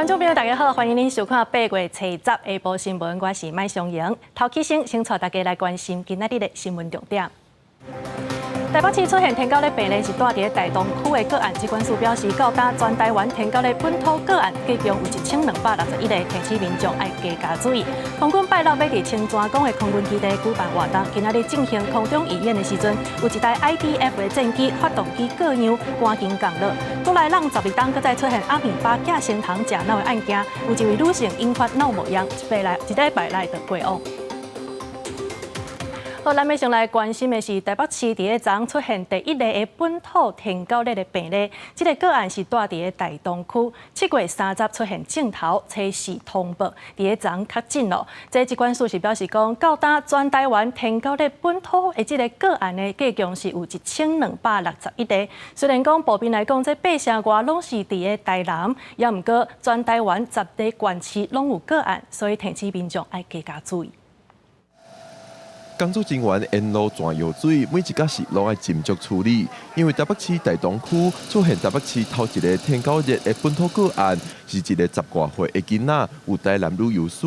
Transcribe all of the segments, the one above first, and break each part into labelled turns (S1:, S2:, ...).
S1: 觀眾朋友，大家好，歡迎您收看8月初十下晡新聞，我是麥松瑩。頭起先，先帶大家來關心今仔日的新聞重點。台北市出現天狗熱病例是蹛佇大同區的個案，疾管署表示，到今全台灣天狗熱本土個案計共有1261例，提醒民眾愛加加注意。空軍拜六欲佇清泉崗的空軍基地舉辦活動，今仔日進行空中義演的時陣，有一台 IDF 的戰機發動機故障，趕緊降落。國內咱12冬閣再出現阿米巴寄生蟲食腦的案件，有一位女性引發腦膜炎，一禮拜內就過往。好，咱欲先來關心的是台北市佇咧昨出現第一例的本土天狗熱的病例，這个個案是蹛佇咧大同區，7月30出現症頭，初四通報，佇咧昨確診咯。這疾管署是表示講，到今全台灣天狗熱本土的這个個案呢，計共是有1261例。雖然講普遍來講，這八成外攏是佇咧台南，也毋過全台灣十个縣市攏有個案，所以提醒民眾愛加加注意。
S2: 工作人員沿路轉藥水，每一角是攏愛斟酌處理。因為台北市大同區出現台北市頭一个天狗熱的本土個案，是一个十外歲的囡仔，有台南旅遊史。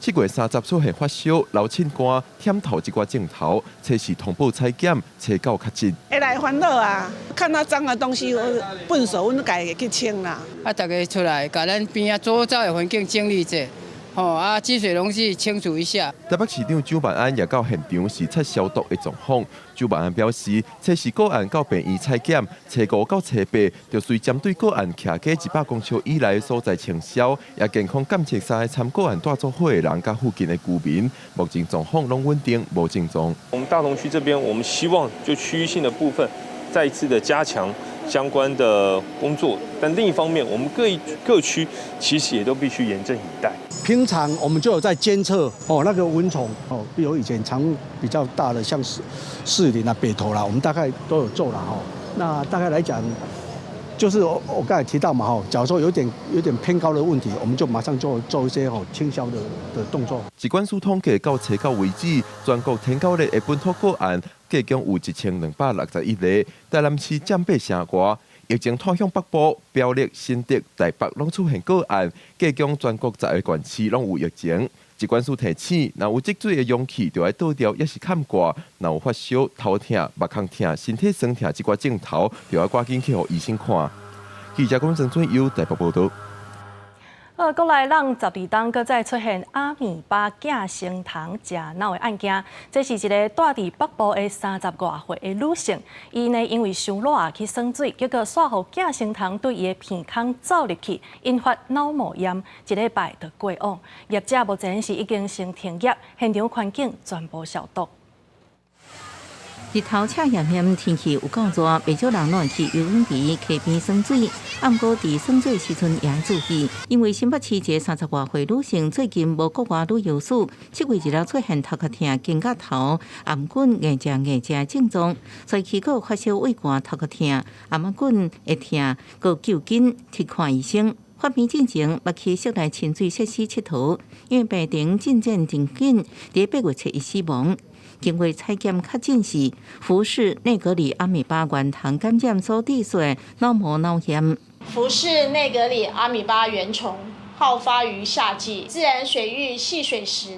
S2: 7月30出現發燒、流擤汗、忝頭這寡症頭，初四通報採檢，初九確診。
S3: 會來煩惱啊！看到髒的東西，糞埽阮家會去清啦。
S4: 啊，逐家出來，共咱邊仔周遭的環境整理者。吼啊，積水容器清除一下。
S2: 台北市長蔣萬安也到現場視察消毒的狀況。蔣萬安表示，初四個案到病院採檢，初五到初八就隨針對個案徛家100公尺以內的所在清消，也健康監測三个參個案蹛做伙的人佮附近的居民，目前狀況攏穩定，無症狀。
S5: 我們大同區這邊，我們希望就區域性的部分再一次的加強相關的工作，但另一方面，我們各一各區其實也都必須嚴陣以待。
S6: 平常我們就有在監測哦，那個蚊蟲哦，比如以前常比較大的，像士林啊、北投啦，我們大概都有做了哈。那大概來講，就是我剛才提到嘛哈，假如說有點偏高的問題，我們就馬上做一些吼清消的動作。
S2: 疾管署統計到初九為止，全國天狗熱的本土個案計共有1261例，台南市佔八成外。疫情拖向北部、苗栗、新竹、台北攏出現個案，計共全國十个縣市攏有疫情。疾管署提醒，若有積水的容器，就愛倒掉，抑是崁蓋；若有發燒、頭疼、目眶疼、身體痠疼這寡症頭，就愛趕緊去予醫生看。記者龚正尊有台北報道。
S1: 好，國內咱12冬閣再出現阿米巴寄生蟲食腦的案件，這是一个蹛佇北部的三十外歲的女性，伊呢因為傷熱啊去耍水，結果煞予寄生蟲對伊的鼻孔走入去，引發腦膜炎，一禮拜就過往。業者目前是已經先停業，現場環境全部消毒。
S7: 日頭赤炎炎，天氣有夠熱，袂少人攏會去游泳池、溪邊耍水。毋過佇耍水時陣也愛注意，因為新北市一个三十外歲女性最近無國外旅遊史，7月2日出現頭殼疼、肩胛頭、頷頸硬正硬正症狀，所以結果發燒、畏寒、頭殼疼、頷頸會疼，閣就診去看醫生。發病進前，捌去室內親水設施𨑨迌，因為病程進展真緊，佇8月7日死亡。經過採檢確診是福氏內格里阿米巴原蟲感染所致的腦膜腦炎。
S8: 福氏內格里阿米巴原蟲好發於夏季，自然水域戲水時，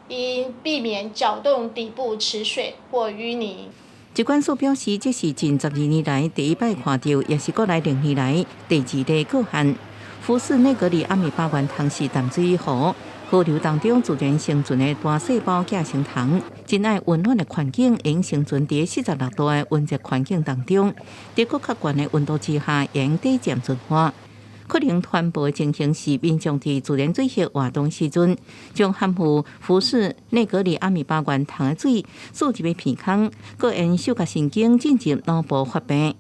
S8: 應避免攪動底部池水或淤泥。
S7: 疾管署表示，這是近12年來第一擺看著，也是國內歷年來第二例個案。福氏內格里阿米巴原蟲是淡水河河流當中自然生存的單細胞寄生蟲，真愛溫暖的環境，會生存佇46度的溫熱環境當中，佇閣較懸的溫度之下，會短暫進化。可能傳播的情形是民眾佇自然水域活動時陣，將含有福氏內格里阿米巴原蟲的水注入鼻孔，閣沿嗅覺神經進入腦部發病。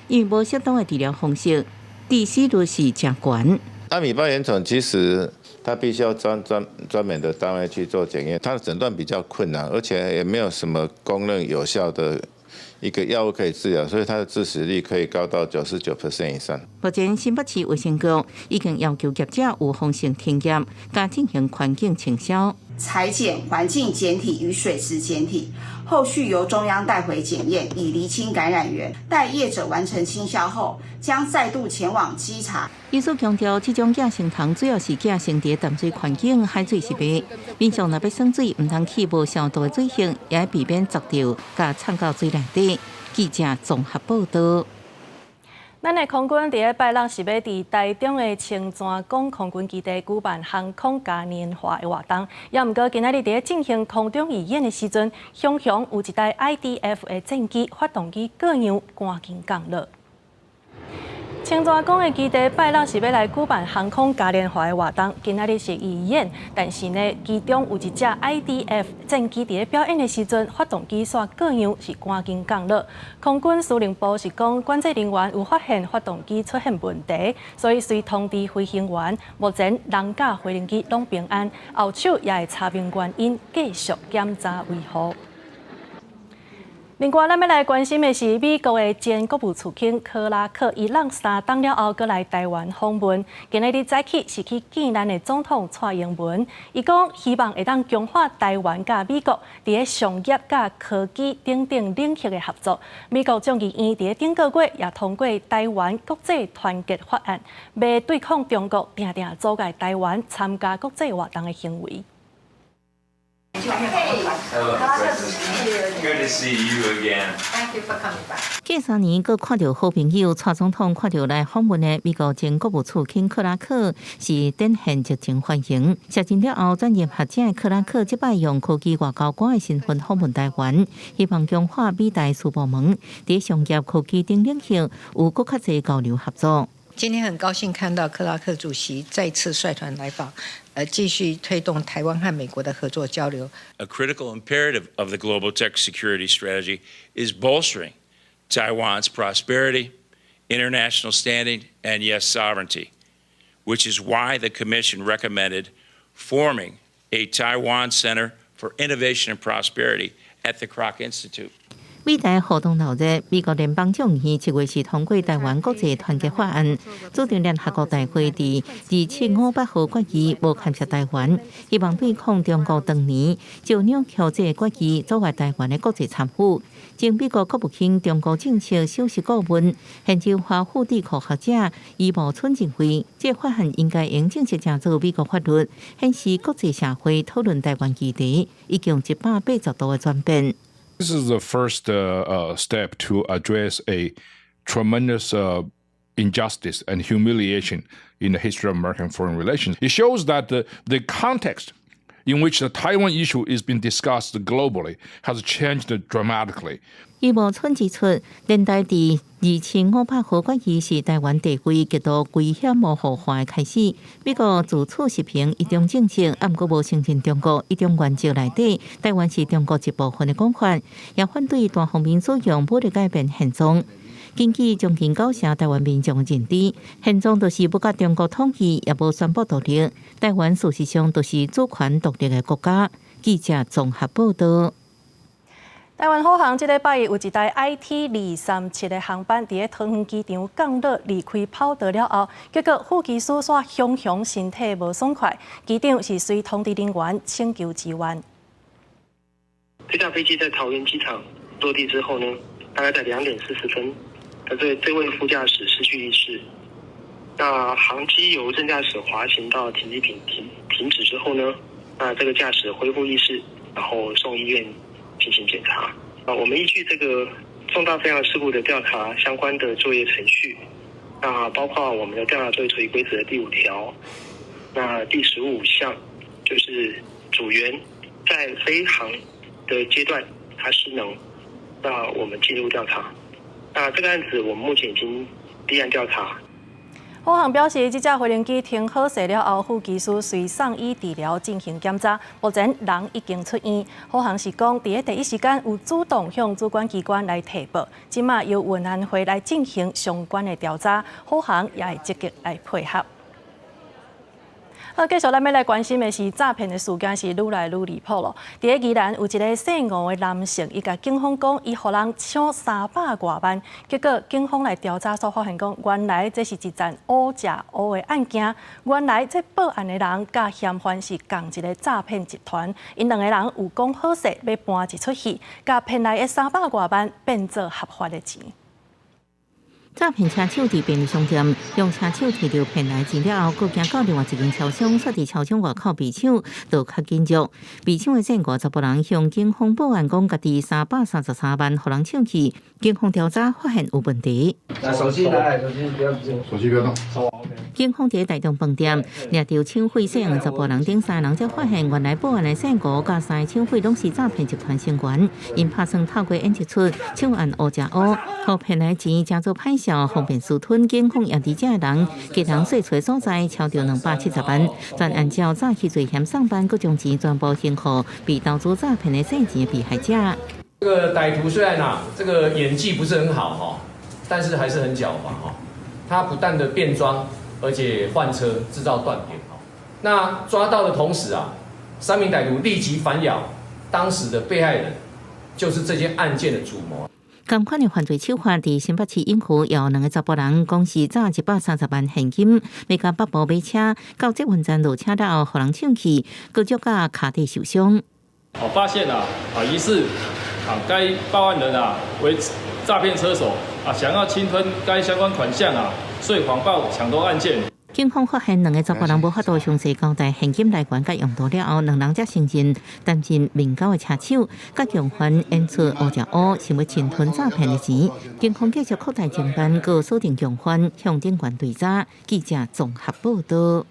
S7: 因為無適當的治療方式，致死率是誠懸。
S9: 阿米巴原蟲其實它必須要專門的單位去做檢驗，它的診斷比較困難，而且也沒有什麼公認有效的一個藥物可以治療，所以它的致死率可以高到99% 以上。
S7: 目前新北市衛生局已經要求業者預防性停業，佮進行環境清消。
S10: 採檢環境檢體與水質檢體，後續由中央帶回檢驗，以釐清感染源。待業者完成清消後，將再度前往稽查。
S7: 醫師強調，這種寄生蟲主要是寄生佇淡水環境，海水是袂。民眾若欲耍水，毋通去無消毒的水域，也欲避免砸著，共沖到水內底。記者綜合報道。
S1: 咱的空軍佇咧拜六是欲佇台中的清泉崗空軍基地舉辦航空嘉年華的活動，也毋過今仔日佇咧進行空中義演的時陣，雄雄有一台 IDF 的戰機發動機故障，趕緊降落。清泉崗的基地拜六是欲來舉辦航空嘉年華的活動，今仔日是義演，但是呢，其中有一隻 IDF 戰機佇咧表演的時陣，發動機煞故障，是趕緊降落。空軍司令部是講，管制人員有發現發動機出現問題，所以隨通知飛行員，目前人佮飛行機攏平安，後手也會查明原因，繼續檢查維護。另外，咱欲來關心的是美國的前國務次卿柯拉克，伊挵3冬了後，閣來台灣訪問。今仔日早起是去見咱的總統蔡英文，伊講希望會當強化台灣佮美國佇咧商業佮科技等等領域的合作。美國眾議院佇咧頂個月也通過台灣國際團結法案，欲對抗中國定定阻礙台灣參加國際活動的行為。
S11: Hello, good to see you again.
S12: Thank you for coming back.
S7: 過3年，閣看著好朋友蔡總統看著來訪問的美國前國務次卿克拉克，是展現熱情歡迎。卸任了後，轉任學者的克拉克，這擺用科技外交官的身份訪問台灣，希望強化美台四部門佇商業科技等領域有閣較濟交流合作。
S12: 今天很高興看到克拉克主席再次率團來訪，繼續推動台灣和美國的合作交流。
S11: A critical imperative of the global tech security strategy is bolstering Taiwan's prosperity, international standing, and yes, sovereignty, which is why the Commission recommended forming a Taiwan Center for Innovation and Prosperity at the Kroc Institute.
S7: 美台互動鬧熱，美國聯邦眾議院7月時通過台灣國際團結法案，主張聯合國大會佇2758號決議無干涉台灣，希望對抗中國當年就扭曲這個決議阻礙台灣的國際參與。前美國國務卿中國政策首席顧問、現任華府智庫學者余茂春認為，這個法案應該用正式成做美國法律，顯示國際社會討論台灣議題已經180度的轉變。
S13: This is the first step to address a tremendous injustice and humiliation in the history of American foreign relations. It shows that the context in which the Taiwan issue is being discussed globally has changed dramatically.
S7: 余茂春指出，聯大佇2758號決議是台灣地位極度危險模糊化的開始。美國自此實行一中政策，毋過無承認中國一中原則內底，台灣是中國一部分的講法，也反對單方面使用武力改變現狀。根據將近9成台灣民眾的認知，現狀就是無共中國統一，也無宣布獨立。台灣事實上就是主權獨立的國家。記者綜合報道。
S1: 台灣虎航這禮拜一有一台 IT 237的航班，佇咧桃園機場降落離開跑道了後，結果副機師煞雄雄身體無爽快，機長是隨通知人員請求支援。
S14: 這架飛機在桃園機場落地之後呢，大概在2點40分，那這位副駕駛失去意識。那航機由正駕駛滑行到停機坪停止之後呢，那這個駕駛恢復意識，然後送醫院進行檢查。啊，我們依據這個重大飛航事故的調查相關的作業程序，那包括我們的調查作業處理規則的第5條，那第15項就是組員在飛航的階段他失能，那我們進入調查。那這個案子我們目前已經立案調查。
S1: 虎航表示，這架飛行機停好勢了後，副機師隨送醫治療進行檢查，目前人已經出院。虎航是講，佇咧第一時間有主動向主管機關來提報，這馬由運安會來進行相關的調查，虎航也會積極來配合。好，繼續咱欲來關心的是詐騙的事件是愈來愈離譜囉。佇咧宜蘭有一个姓吳的男性，伊共警方講，伊予人搶三百外萬，結果警方來調查，煞發現講，原來這是一欉烏食烏的案件。原來這報案的人佮嫌犯是仝一个詐騙集團，𪜶兩个人有講好勢欲搬一齣戲，共騙來的三百外萬變做合法的錢。
S7: 詐騙車手佇便利商店用車手提著騙來錢了後，閣行到另外一間超商，煞佇超商外口賣搶，就較緊張。賣搶的姓吳查埔人向警方報案，講家己333萬予人搶去，警方調查發現有問題。
S15: 手機來，手機不要，
S13: 手機不要動。
S7: 警方佇大眾飯店掠著搶匪姓吳查埔人等三人，才發現原來報案的姓吳佮三个搶匪攏是詐騙集團成員，𪜶拍算透過演一齣搶案烏食烏，予騙來錢，成做歹笑，方便私吞。警方也佇這个人家人稅揣所在，超著270萬，全按照詐欺罪嫌送辦，閣將錢全部還予被投資詐騙的洗錢的被害者。
S16: 這個歹徒雖然啊，這個演技不是很好哈，但是還是很狡猾哈。他不但的變裝，而且換車製造斷點哈。那抓到的同時啊，三名歹徒立即反咬當時的被害人，就是這件案件的主謀。
S7: 仝款的犯罪手法，佇新北市永和有兩个查埔人，講是詐130萬現金，欲共北部買車，到捷運站落車了後，予人搶去，閣足甲跤底受傷。
S17: 哦，發現啊，疑似啊，該報案人啊為詐騙車手啊，想要侵吞該相關款項啊，遂謊報搶奪案件。
S7: 警方發現兩个查埔人無法度詳細交代現金來源佮用途了後，兩人才承認擔任面交的車手，佮共犯演出烏食烏，想欲侵吞詐騙的錢。警方繼續擴大偵辦，閣鎖定共犯，向警官追查。記者綜合報導。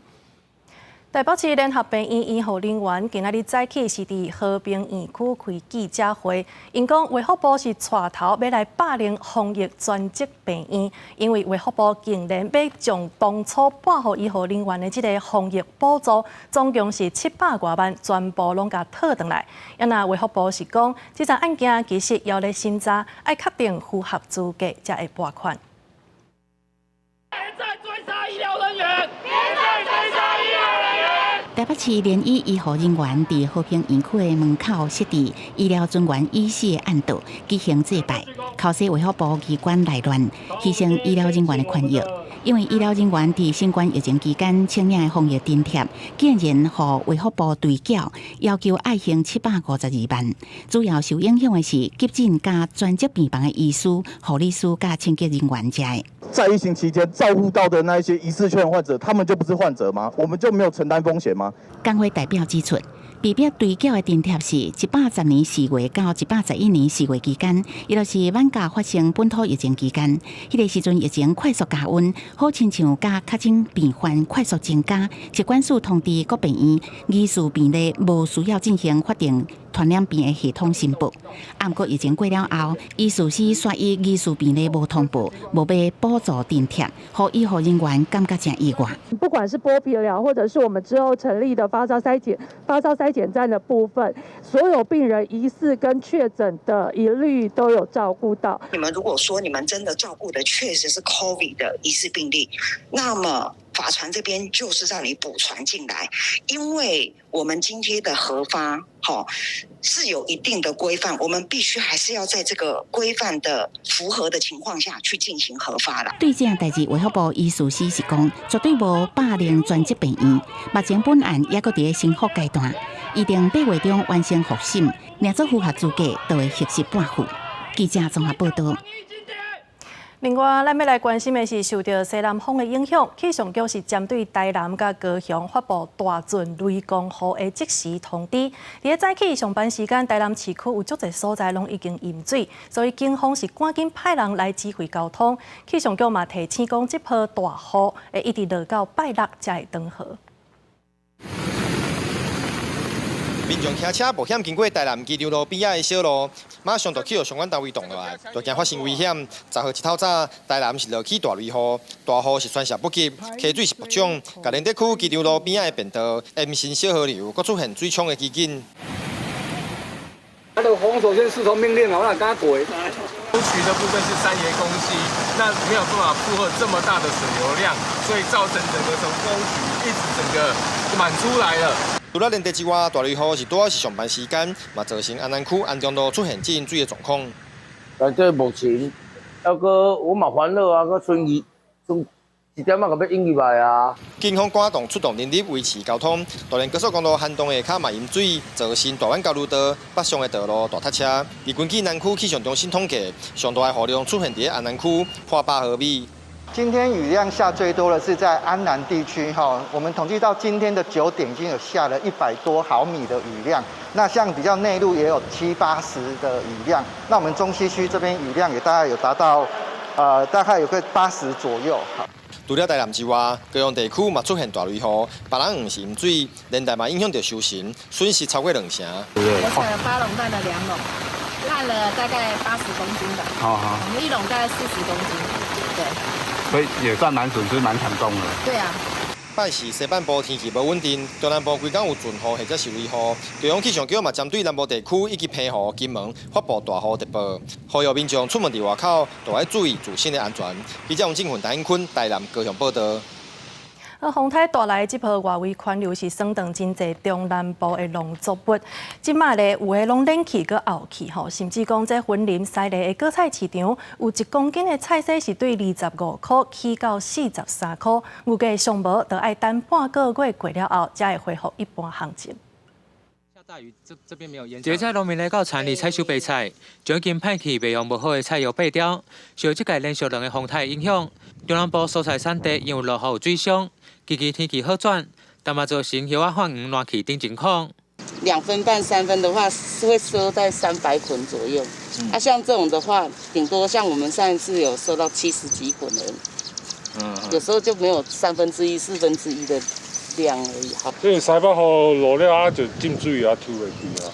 S1: 台北市聯合病院醫護人員今仔日早起是佇和平院區開記者會，𪜶講衛福部是帶頭欲來霸凌防疫專責病院，因為衛福部竟然欲將當初撥予醫護人員的這个防疫補助，總共是700外萬，全部攏共討轉來。啊若衛福部是講，這樁案件其實猶咧審查，愛確定符合資格才會撥款。
S18: 別再追殺醫療人員！別再追殺醫療人員！
S19: 台北市聯醫醫護人員佇和平院區的門口設置醫療專員已死的暗道舉行祭拜，口說衛福部機關來亂，犧牲醫療人員的權益。因為醫療人員佇新冠疫情期間請領的防疫津貼，竟然予衛福部追繳，要求愛還752萬。主要受影響的是急診佮專責病房的醫師、護理師佮清潔人員遮的。
S20: 在疫情期間照顧到的那一些疑似確診患者，他們就不是患者嗎？我們就沒有承擔風險嗎？
S19: 工會代表指出，被迫追繳的津貼是110年4月到111年4月期間，伊就是輓假發生本土疫情期間，彼个時陣疫情快速加溫，好親像佮確診病患快速增加，疾管署通知各病院疑似病例無需要進行法定傳染病的系統申報。啊，毋過疫情過了後，醫事司煞以疑似病例無通報，無欲補助津貼，予醫護人員感覺誠意外。
S21: 不管是剝皮寮，或者是我們之後成立的發燒篩檢站的部分，所有病人疑似跟確診的，一律都有照顧到。
S22: 你們如果說你們真的照顧的確實是 COVID 的疑似病例，那麼法傳這邊就是讓你補傳進來，因為我們津貼的核發，吼是有一定的規範，我們必須還是要在這個規範的符合的情況下去進行核發啦。
S19: 對這項代誌，衛福部醫事司是講，絕對無霸凌專責病院。目前本案猶閣佇咧審複階段，預定8月中完成複審，若做符合資格，就會核實撥付。記者綜合報導。
S1: 另外，咱欲來關心的是受著西南風的影響，氣象局是針對台南佮高雄發布大陣雷公雨的即時通知。佇咧早起上班時間，台南市區有足濟所在攏已經淹水，所以警方是趕緊派人來指揮交通。氣象局嘛提醒講，這波大雨會一直落到拜六才會斷雨。
S23: 民眾騎車冒險經過台南機場路邊仔的小路，馬上就去予相關單位擋落來，就驚發生危險。10號一透早，台南是落起大雷雨，大雨是宣洩不及，溪水是暴漲，共連德區機場路邊仔的便道、延伸小河流，閣出現水沖的奇景。
S15: 啊，著封鎖線視同命令啊，我哪敢過？
S3: 渠的部分是三爺公溪，那沒有辦法負荷這麼大的水流量，所以造成整個從溝渠一直整個滿出來了。
S23: 除了連地之外，大雷雨是拄好是上班時間，嘛造成安南區安中路出現積水的狀況。
S15: 但這目前，猶閣我嘛煩惱啊，閣剩二剩一點仔閣欲淹入來啊。
S23: 警方趕動出動人力維持交通，大連高速公路涵洞下跤嘛淹水，造成大灣交流道北上的道路大塞車。而根據南區氣象中心統計，上大的雨量出現佇安南區破100毫米。
S4: 今天雨量下最多的是在安南地區，哈，我們統計到今天的9點，已經有下了100多毫米的雨量。那像比較內陸也有七八十的雨量，那我們中西區這邊雨量也大概有達到，大概有個80左右。
S23: 除了台南之外，高雄地區嘛出現大雷雨，別人毋是淹水，連帶嘛影響著收成，損失超過兩成。
S5: 我採了8壟，爛了2壟，爛了大概80公斤吧。
S24: 好好。
S5: 我們一壟大概40公斤，對。
S24: 所以也算蠻損失，蠻慘重的。
S5: 對啊。
S23: 拜四西半部天氣無穩定，中南部規工有陣雨或者是雷雨。中央氣象局嘛針對南部地區以及澎湖、金門發布大雨特報，呼籲民眾出門佇外口都愛注意自身的安全。記者王振雲、陳英坤台南高雄報導。
S1: 啊，風颱帶來這波外圍環流是損斷真濟中南部的農作物，這馬咧有的攏冷去閣漚去吼，甚至講這雲林西麗的果菜市場有1公斤的菜踅是對25箍起到43箍，預計上無就愛等半個月過了後，才會恢復一般行情。
S25: 這菜農民來到田裡採收白菜，將已經歹去賣予無好的菜葉掰掉。受這屆連續兩个風颱影響，中南部蔬菜產地因為落雨有水傷，近期天氣好轉，但嘛造成葉仔泛黃、爛去等情況。
S26: 2分半、3分的話，是會收在300捆左右。啊，像這種的話，頂多像我們上一次有收到70幾捆而已。有時候就沒有1/3、1/4的量而已。
S27: 這個西北雨落了啊，就浸水啊，抽袂去啊。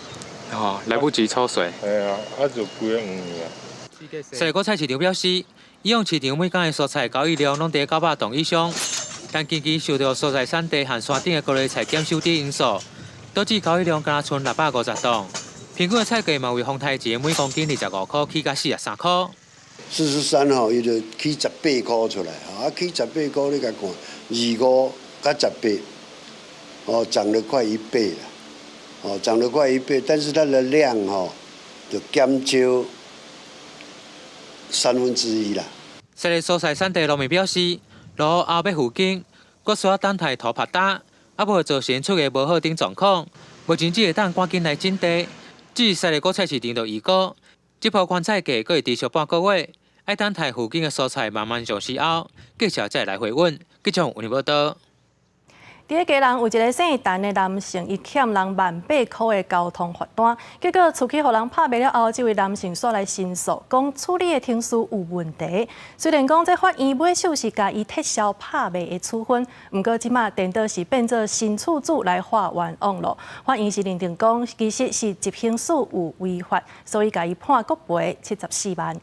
S25: 哦，來不及抽水。
S27: 係啊，啊就規個黃啊。
S25: 西麗果菜市場表示，以往市場每工的蔬菜交易量攏佇900磅以上，但近期受著蔬菜產地和山頂的高麗菜減收等因素，導致交易量干焦賰650磅。平均的菜價嘛為風颱前每公斤25箍起到43箍。
S28: 43號，伊就起18箍出來，啊，起十八箍，你共看，25佮18，哦，漲了快一倍了，哦，漲了快一倍，但是它的量吼就減少1/3啦。
S25: 西麗蔬菜產地農民表示，落雨後欲復耕，閣需要等待土拍焦，啊無會造成出芽無好等狀況。目前只會當趕緊來整地。至於西麗果菜市場就預估，這波寬菜價閣會持續半個月，愛等待附近的蔬菜慢慢上市後，價錢才會來回穩。記者有報導。
S1: 佇咧基隆有一个姓陳的男性，伊欠人18,000箍的交通罰單，結果厝去予人拍賣了後，這位男性煞來申訴，講處理的程序有問題。雖然講這法院尾手是共伊撤銷拍賣的處分，毋過這馬顛倒是變做新厝主來化冤枉囉。法院是認定講，其實是執行署有違法，所以共伊判國賠74萬。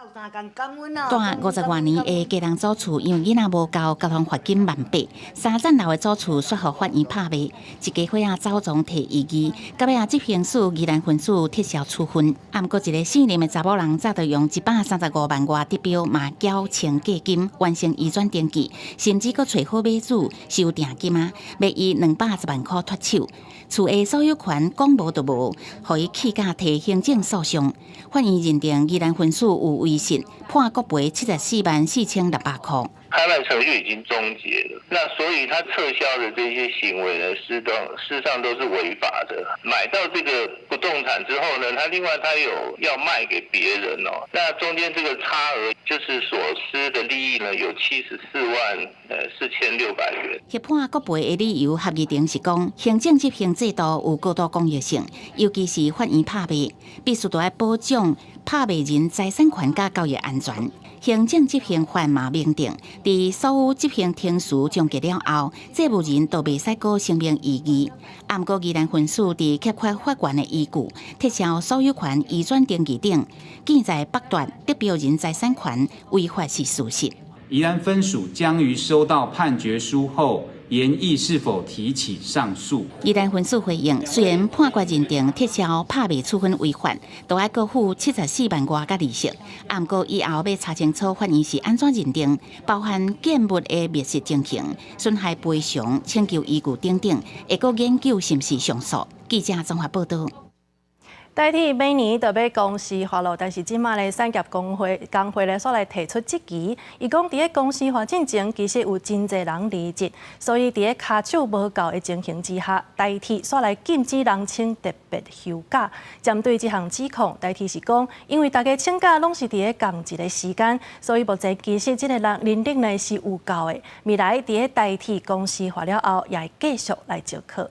S19: 住50外年的基隆祖厝，因為囡仔無交交通罰金萬八，三層樓的祖厝煞予法院拍賣，一家伙仔走傱提異議，到尾仔執行署宜蘭分署撤銷處分。啊，毋過一个姓林的查某人早就用135萬外得標嘛繳清價金，完成移轉登記，甚至閣揣好買主收訂金仔，欲以210萬箍脫手。厝的所有權講無就無，予伊氣甲提行政訴訟。法院認定宜蘭分署有違信，判國賠74萬4600箍。
S29: 拍賣程序已經終結了，那所以他撤銷的這些行為呢，事實上都是違法的。買到這個不動產之後呢，他另外他有要賣給別人哦，那中間這個差額就是所失的利益呢，有74萬4600元。
S19: 協判國賠的理由，合議庭是講，行政執行制度有高度公益性，尤其是法院拍賣，必須著愛保障拍賣人財產權佮交易安全。行政執行法嘛明定，佇所有執行程序終結了後，債務人都袂使閣聲明異議。啊，毋過宜蘭分署佇欠缺法源的依據，撤銷所有權移轉登記等，見在剝奪得標人財產權，違法是事實。
S30: 宜蘭分署將於收到判決書後，
S2: 研議是否提起上訴。
S19: 宜蘭分署回應，雖然判決認定撤銷拍賣處分違法，都愛閣付74萬外佮利息。毋過以後欲查清楚法院是按怎認定，包含建物的滅失情形、損害賠償請求依據等等，會閣研究是毋是上訴。記者綜合報道。
S1: 台鐵每年都欲公司化囉，但是這馬咧產業工會工會咧煞來提出質疑，伊講佇咧公司化進前，其實有真濟人離職，所以佇咧跤手無夠的情形之下，台鐵煞來禁止人請特別休假。針對這項指控，台鐵是講，因為大家請假攏是佇咧仝一個時間，所以目前其實這個人人力呢是有夠的。未來佇咧台鐵公司化了後，也會繼續來招考。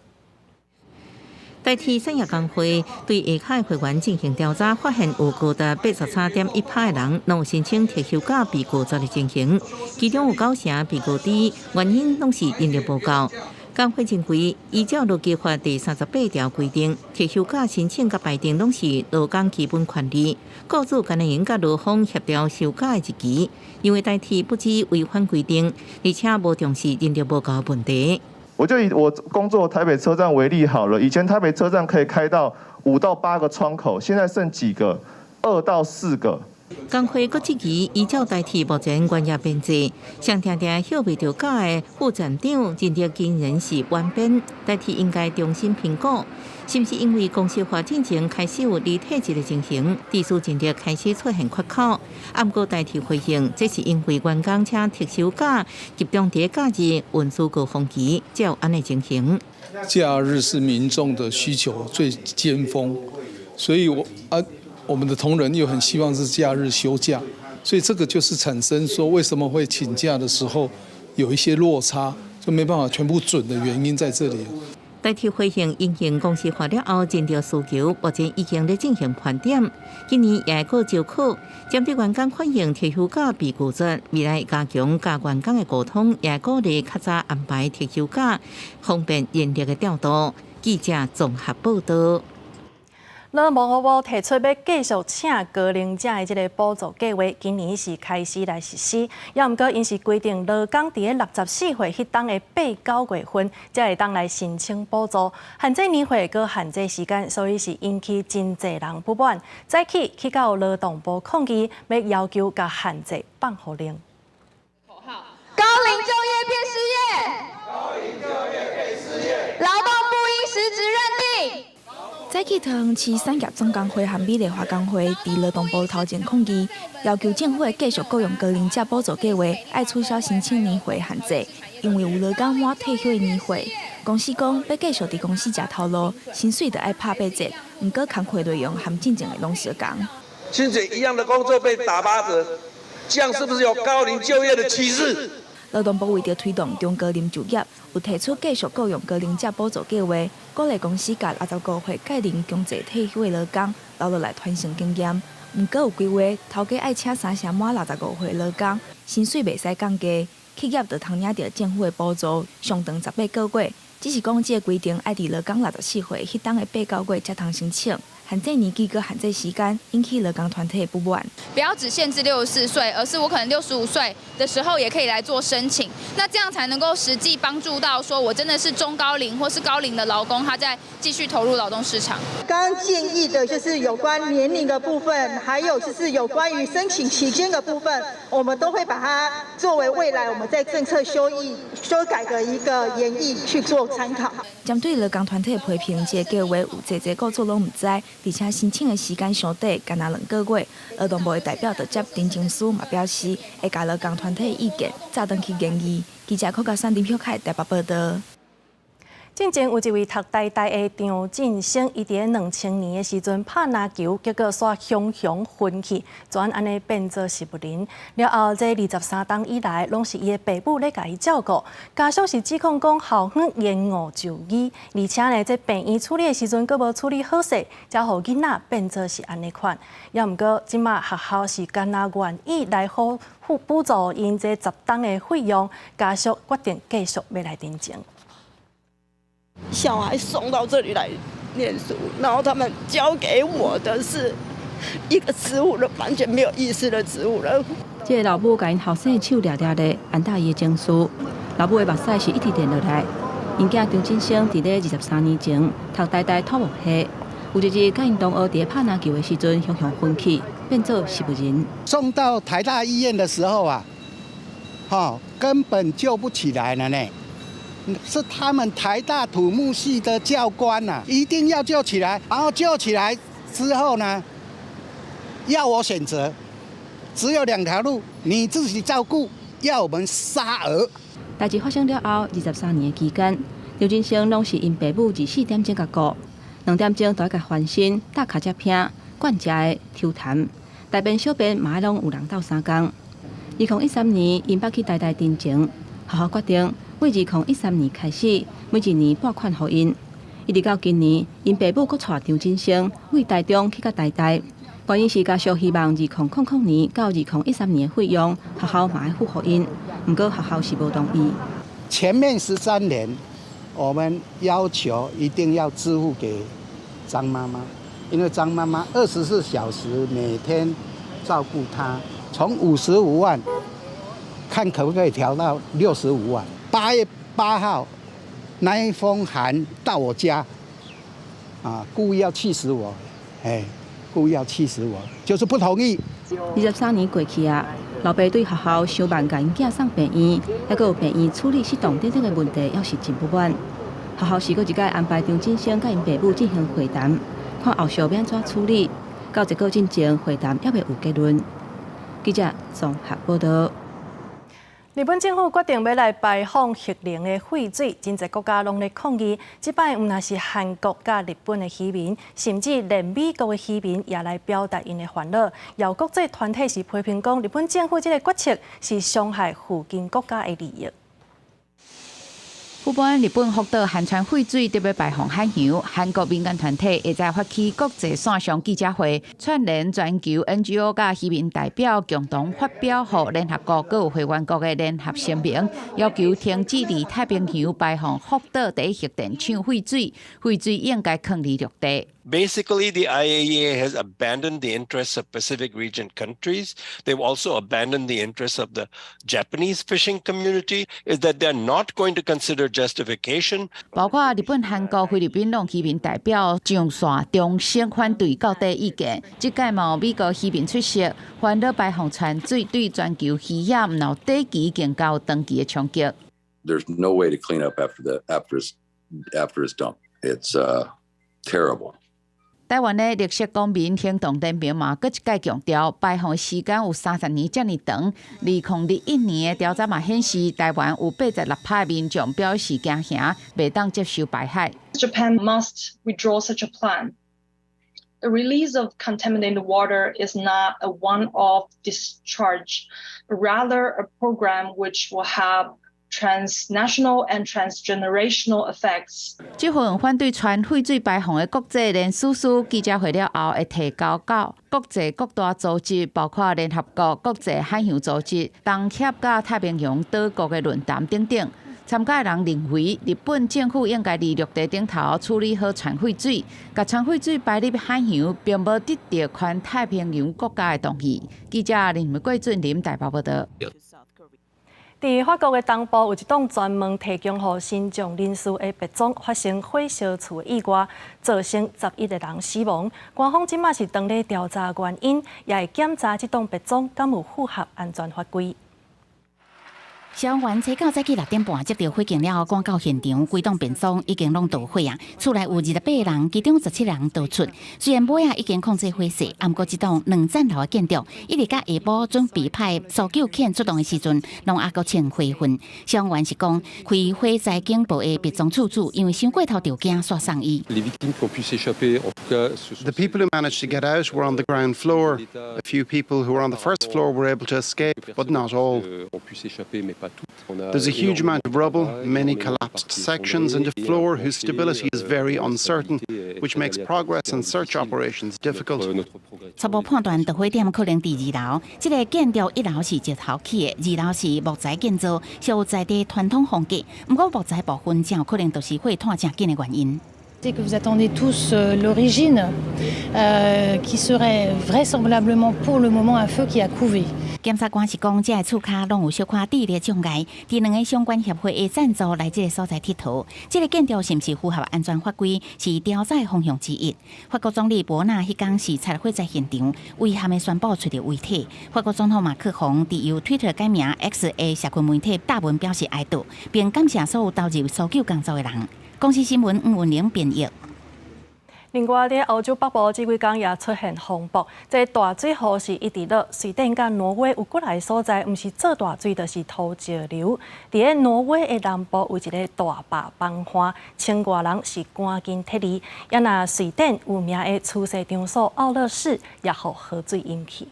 S7: 台鐵產業工會對下跤會員進行調查，發現有高達83.1%的人攏有申請特休假被拒絕的情形，其中有九成被拒絕，原因攏是人力無夠。工會認為，依照勞基法第38條規定，特休假申請佮排定攏是勞工基本權利，雇主敢若會用佮勞方協調休假的日期，因為台鐵不止違反規定，而且無重視人力無夠的問題。
S6: 我就以我工作台北車站為例好了，以前台北車站可以開到5到8個窗口，現在剩幾個，2到4個。
S7: 工會閣質疑，依照台鐵目前原業編制，上定定歇袂著假的副站長人力竟然是完編，台鐵應該重新評估，是毋是因為公司化進程開始有離體制的情形，致使人力開始出現缺口。毋過台鐵回應，這是因為員工請特休假集中佇假日運輸高峰期，才有按呢情形。
S8: 假日是民眾的需求最尖峰，所以我啊。我們的同仁又很希望是假日休假，所以這個就是產生說為什麼會請假的時候有一些落差，就沒辦法全部準的原因在這裡。
S7: 台鐵回應，因應公司化了後，人力需求目前已經咧進行盤點，今年也會閣招考，針對員工反映特休假被拒絕，未來加強佮員工的溝通，也鼓勵較早安排特休假，方便人力的調度。記者綜合報道。
S1: 勞動部提出欲繼續請高齡者的這个補助計劃，今年是開始來實施。也毋過，𪜶是規定勞工佇咧64歲彼冬的八九月份，才會當來申請補助。限制年歲閣限制時間，所以是引起真濟人不滿。早起去到勞動部抗議，欲要求共限制放予令。
S9: 高齡就業變失業，
S10: 高齡就業變失業，
S9: 勞動部應實質認定。
S11: 早起桃園市產業總工會和美麗華工會佇勞動部頭前抗議，要求政府繼續雇傭高齡者補助計劃，愛取消申請年歲限制，因為有勞工滿退休的年歲。公司講欲繼續佇公司食頭路，薪水就愛拍八折，毋過工課內容和進前的攏相仝。
S12: 薪水一樣的工作被打八折，這樣是不是有高齡就業的歧視？
S11: 勞動部為著推動中高齡就業，有提出繼續雇傭高齡者補助計劃，鼓勵公司共65歲屆齡強制退休的勞工留落來傳承經驗。毋過有規劃，頭家愛請三成滿65歲勞工，薪水袂使降低，企業就通領著政府的補助，上長18個月。只是講這个規定愛佇勞工64歲彼冬的八九月才通申請。限制年紀閣限制時間，引起勞工團體的不滿。
S9: 不要只限制64歲，而是我可能65歲的時候也可以來做申請。那這樣才能夠實際幫助到，說我真的是中高齡或是高齡的勞工，他在繼續投入勞動市場。
S13: 剛剛建議的就是有關年齡的部分，還有就是有關於申請期間的部分，我們都會把它作為未來我們在政策修議修改的一個研議去做參考。
S11: 針對勞工團體批評，這个計劃有濟濟雇主攏毋知，而且申請的時間傷短，干焦2個月。勞動部的代表就接陳情書嘛表示，會共勞工團體的意見載轉去研議。記者柯家山林曉凱台北報道。
S1: 進前有一位讀台大的張進生，伊佇咧2000年的時陣拍籃球，結果煞雄雄昏去，轉按呢變做植物人。了後，這23冬以來，攏是伊的爸母咧共伊照顧。家屬是指控講校方延誤就醫，而且呢，這病院處理的時陣閣無處理好勢，才予囡仔變做是按呢款。也毋過，這馬學校是干焦願意來好付補助𪜶這10冬的費用，家屬決定繼續欲來陳情。
S14: 小孩送到這裡來念書，然後他們交給我的是一個植物人，完全沒有意識的植物人。
S30: 這个老母共𪜶後生手掠掠咧，安撫伊的情緒。
S3: 老母的目屎是一直連落來。𪜶囝張振聲佇咧23年前讀台大土木系，有一日佮𪜶同學佇咧拍籃球的時陣，雄雄昏去，變做植物人。
S4: 送到台大醫院的時候啊，哈，根本救不起來了呢。是他們台大土木系的教官呐，一定要救起來，然後救起來之後呢，要我選擇，只有兩條路，你自己照顧，要我們殺兒。
S3: 代誌發生了後，23年的期間，張振聲攏是𪜶爸母24點鐘共顧，2點鐘就愛共翻身、搭跤隻片、灌食的、抽痰，大便小便嘛愛攏有人鬥相共。2013年，𪜶捌去台大陳情，學校決定對2013年開始，每一年撥款予𪜶。一直到今年，𪜶爸母閣帶張振聲對台中去到台大，原因是家屬希望2000年到2013年的費用，學校嘛愛付予𪜶。毋過學校是無同意。
S4: 前面13年，我們要求一定要支付給張媽媽，因為張媽媽24小時每天照顧她，從55萬看可不可以調到65萬。8月8號那一封函到我家，啊，故意要氣死我，哎，故意要氣死我，就是不同意。
S3: 23年過去啊，老爸對學校傷慢共𪜶囝送病院，猶閣有病院處理失當等等的問題，猶是真不滿。學校是閣一擺安排張振聲佮𪜶爸母進行會談，看後續欲按怎處理。到這個進前會談猶未有結論。記者綜合報道。
S1: 日本政府決定欲來排放核能的廢水，真濟國家攏咧抗議。這擺毋但是韓國佮日本的漁民，甚至連美國的漁民也來表達𪜶的煩惱。有國際團體是批評講，日本政府這个決策是傷害附近國家的利益。
S15: 不過日本福島含氚廢水欲排放海洋，韓國民間團體下晝發起國際線上記者會，串聯全球 NGO 佮漁民代表共同發表予聯合國閣有會員國的聯合聲明，要求停止佇太平洋排放福島第一核電廠廢水，廢水應該囥佇陸地。
S16: Basically, the IAEA has abandoned the interests of Pacific region countries. They've also abandoned the interests of the Japanese fishing community, is that they're not going to consider justification.
S15: 包括日本、韓國、菲律賓攏漁民代表上線中聲反對到底意見。這屆嘛有美國漁民出席，煩惱排放氚水對全球漁業毋但短期更加有長期的衝擊。
S17: There's no way to clean up after it's dumped. It's terrible.
S15: 台灣的綠色公民行動聯盟嘛，閣一擺強調，排放時間有30年遮爾長。2021年的調查嘛顯示，台灣有86%民眾表示驚嚇，袂當接受排海。
S18: Japan must withdraw such a plan. The release of contaminated water is not a one-off discharge, but rather a program which will have transnational and transgenerational effects.
S15: 這份反對氚廢水排放的國際聯署書記者會了後，會提交到國際各大組織，包括聯合國、國際海洋組織、東協佮太平洋島國的論壇等等。參加的人認為，日本政府應該佇陸地頂頭處理好氚廢水，共氚廢水排入海洋，並無得到環太平洋國家的同意。記者林桂俊林台北報道。
S1: 佇法國的東部有一棟專門提供予身障人士的別莊發生火燒厝的意外，造成11個人死亡。官方這馬是當咧調查原因，也會檢查這棟別莊敢有符合安全法規。
S19: 消防員初九早起6點半接到火警了後，趕到現場，規棟別莊已經攏著火啊！厝內有28個人，其中17人逃出。雖然尾仔已經控制火勢，毋過這棟兩層樓的建築，一直到下晡準備派搜救犬出動的時陣，攏猶閣穿火雲。消防員是講，開火災警報的別莊厝主，因為傷過頭著驚，煞送醫。
S20: The people who managed to get out were on the ground floor. A few people who were on the first floor were able to escape, but not all. There's a huge amount of rubble, many collapsed sections, and a floor whose stability is very uncertain, which makes progress and search operations difficult.
S19: 初步判斷，著火點可能佇二樓。這个建築一樓是石頭起的，二樓是木材建造，屬有在地傳統風格。毋過木材部分真有可能就是火湠誠緊的原因。
S5: C'est que vous attendez tous l'origine, qui serait vraisemblablement pour le moment un feu qui a couvé.
S19: 檢察官是講，這个厝跤攏有小可智力障礙，佇兩个相關協會的贊助來這个所在𨑨迌。這个建築是毋是符合安全法規，是調查方向之一。法國總理博納彼工視察火災現場，遺憾的宣布揣著遺體。法國總統馬克宏佇由 Twitter 改名 X 的社群媒體貼文表示哀悼，並感謝所有投入搜救工作的人。公視新聞吳文玲編譯。
S1: 另外，佇歐洲北部這幾工也出現風暴，這大水雨是一直落。瑞典佮挪威有幾个所在，毋是做大水，就是土石流。佇咧挪威的南部有一个大壩崩岸，千外人是趕緊撤離。也若瑞典有名的出世場所奧勒市，也予河水淹去。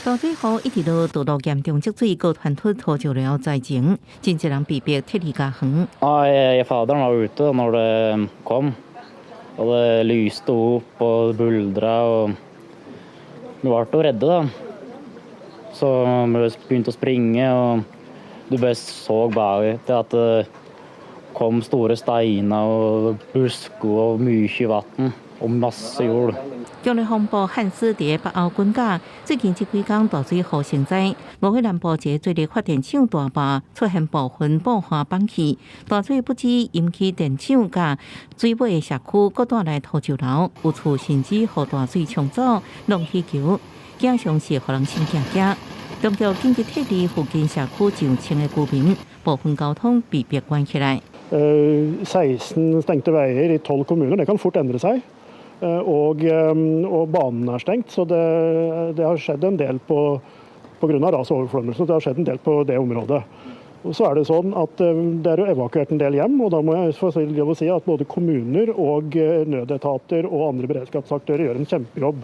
S7: 大水雨一直落，道路嚴重積水，閣傳出土石流災情，真濟人被迫撤離家園。
S21: Nei, faderen var ute når det kom, og det lyste opp og buldra, og vi ble jo redde, da. Så vi begynte å springe, og du bare så bare til at det kom store steiner og busker og mye vann og masse jord.
S7: 強烈風暴漢斯佇北歐滾架，最近這幾工大水雨成災。挪威南部一个水力發電廠大壩出現部分爆岸崩去，大水不止淹去電廠佮水尾的社區，閣帶來土石流，有厝甚至予大水沖走，弄起橋，景象是予人心驚驚。當局緊急撤離附近社區上千个居民，部分交通被迫關起來。
S22: 16 stengte veier i 12 kommuner, det kan fort endre seg. Og banen er stengt, så det har skjedd en del på grunn av ras og overflømmelse. Det har skjedd en del på det området. Og så er det sånn at det er jo evakuert en del hjem, og da må jeg få lov å si at både kommuner og nødetater og andre beredskapsaktører gjør en kjempejobb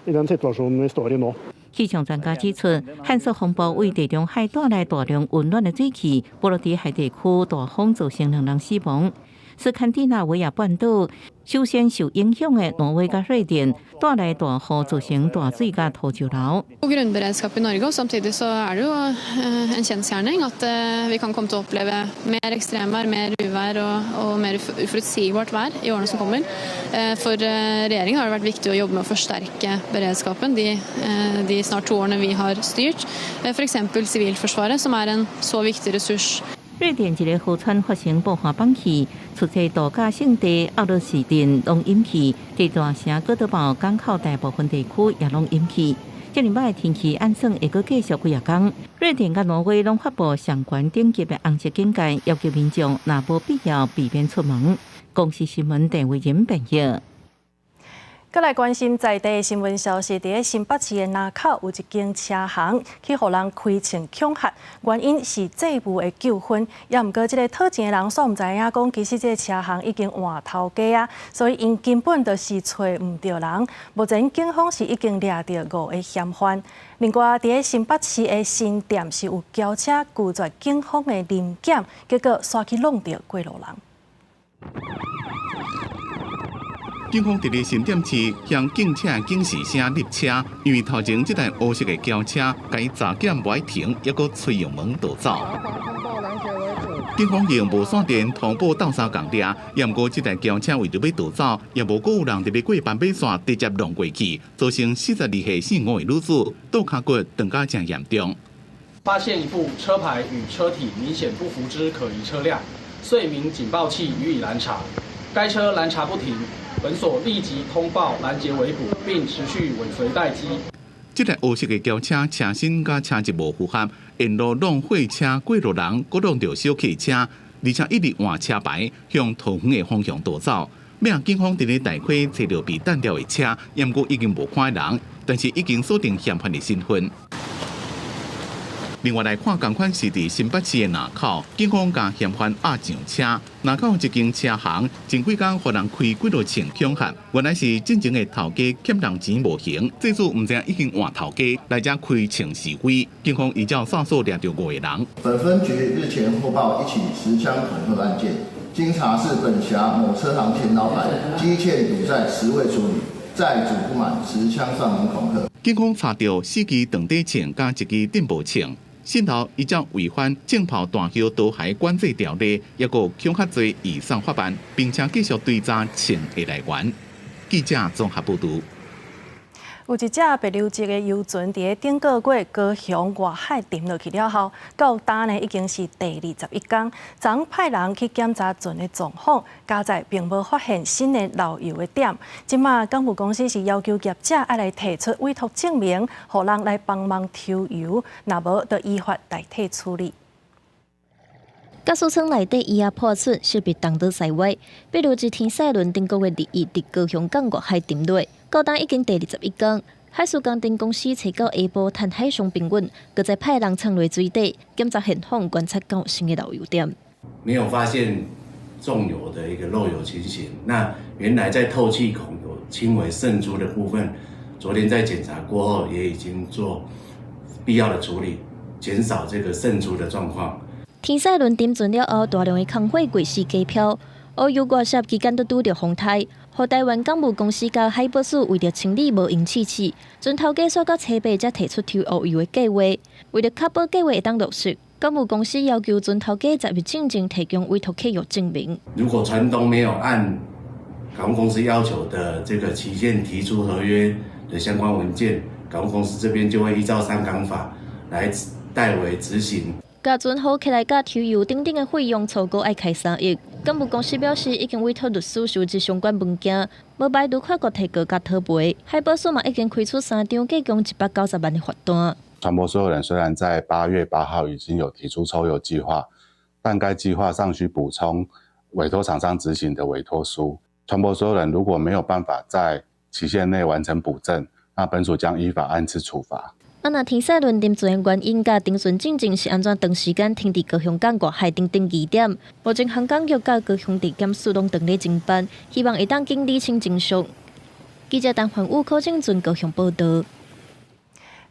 S22: i den situasjonen vi står i nå.
S7: 氣象專家指出，漢斯風暴為地中海帶來大量溫暖的水汽，波羅的海地區大風造成兩人死亡。斯堪的納維亞半島首先受影響的挪威佮瑞典帶來大雨，造成大水佮土石流。
S23: Grunnberedskap i Norge, og samtidig så er det jo en kjensgjerning at vi kan komme til å oppleve mer ekstremvær, mer uvær og mer uforutsigbart vær i årene som kommer. For regjeringen har det vært viktig å jobbe med å forsterke beredskapen de snart 2 årene vi har styrt. F.eks. Sivilforsvaret, som er en så viktig ressurs.
S7: 瑞典一个河川發生爆岸崩去，出現度假勝地奧勒市鎮攏淹去，佇大城哥德堡港口大部分地區也攏淹去。這禮拜天氣按算會閣繼續幾仔工。瑞典佮挪威攏發布上懸等級的紅色警戒，要求民眾若無必要避免出門。公視新聞鄭惟仁編譯。
S1: 閣來關心在地的新聞消息，佇咧新北市的林口有一間車行去予人開槍恐嚇，原因是債務的糾紛。也毋過，這个討錢的人煞毋知影講，其實這个車行已經換頭家啊，所以𪜶根本就是揣毋著人。目前警方是已經掠著五个嫌犯。另外，佇咧新北市的新店是有轎車拒絕警方的臨檢，結果煞去挵著過路人。
S24: 警方佇咧新店市向警車警示聲入車，因為頭前這台烏色的轎車，共伊查檢無愛停，猶閣催油門逃走。警方用無線電通報鬥相共掠，也毋過這台轎車為著欲逃走，也無閣有人佇咧過斑馬線直接挵過去，造成42歲姓吳的女子倒跤骨斷甲誠嚴重。
S25: 發現一部車牌與車體明顯不符之可疑車輛，遂鳴警報器予以攔查。該車攔查不停。本所立即通報攔截圍捕，並持續尾隨待機。
S24: 這台烏色的轎車車身佮車軸無符合，沿路挵貨車過路人，閣挵著小客車，而且一直換車牌，向桃園的方向逃走。尾仔警方佇咧大溪揣著被彈掉的車，毋過已經無看人，但是已經鎖定嫌犯的身份。另外來看，仝款是佇新北市的林口，警方共嫌犯押上車。林口一間車行，前幾工予人開幾落槍恐嚇，原來是進前的頭家欠人錢無還，這次毋知影已經換頭家來遮開槍示威。警方依照線索掠著五個人。
S26: 本分局日前獲報一起持槍恐嚇案件，經查是本轄某車行前老闆積欠賭債遲未處理，債主不滿持槍上門恐嚇。
S24: 警方查著四支長底槍佮一支電報槍。訊後依照違反銃炮彈藥刀械管制條例，抑閣恐嚇罪移送法辦，並且繼續追查槍的來源。記者綜合報導。
S1: 有一隻帛琉籍的遊船，佇咧頂個月高雄外海沉落去了後，到今呢已經是第21天。昨昏派人去檢查船的狀況，佳哉並無發現新的漏油的點。這馬港務公司是要求業者愛來提出委託證明，予人來幫忙抽油，若無就依法代替處理。
S2: 駕駛艙內底椅仔破損，設備東倒西歪。帛琉籍天賽輪頂個月21佇高雄港外海沉落，到今已經第21天。海事工程公司揣到下晡趁海上平穩，閣再派人衝落水底檢查現況，觀察敢有新的漏油點。
S6: 沒有發現重油的一個漏油情形。那原來在透氣孔有輕微滲出的部分，昨天在檢查過後也已經做必要的處理，減少這個滲出的狀況。
S2: 天賽輪沉船了後，大量的空貨櫃四界飄，烏油外泄期間都拄著風颱，予台灣港務公司佮海保署為著清理無閒試試，船頭家煞到初八才提出抽烏油的計劃。為著確保計劃會當落實，港務公司要求船頭家10日進前提供委託契約證明。
S6: 如果船東沒有按港務公司要求的這個期限提出合約的相關文件，港務公司這邊就會依照三港法來代為執行。
S2: 共船好起來，佮抽油等等的費用，初估愛開3億。港務公司表示，已經委託律師收集相關文件，無排除跨國提告佮討賠。海保署嘛已經開出三張，計共190萬的罰單。
S8: 船舶所有人雖然在8月8號已經有提出抽油計劃，但該計劃尚需補充委託廠商執行的委託書。船舶所有人如果沒有辦法在期限內完成補正，那本署將依法按次處罰。
S2: 啊，若天賽輪沉船的原因佮沉船進前是按怎長時間停佇高雄港外海等等疑點，目前航港局佮高雄地檢署攏正咧偵辦，希望會當緊理清真相。記者陳環宇柯正俊高雄報導。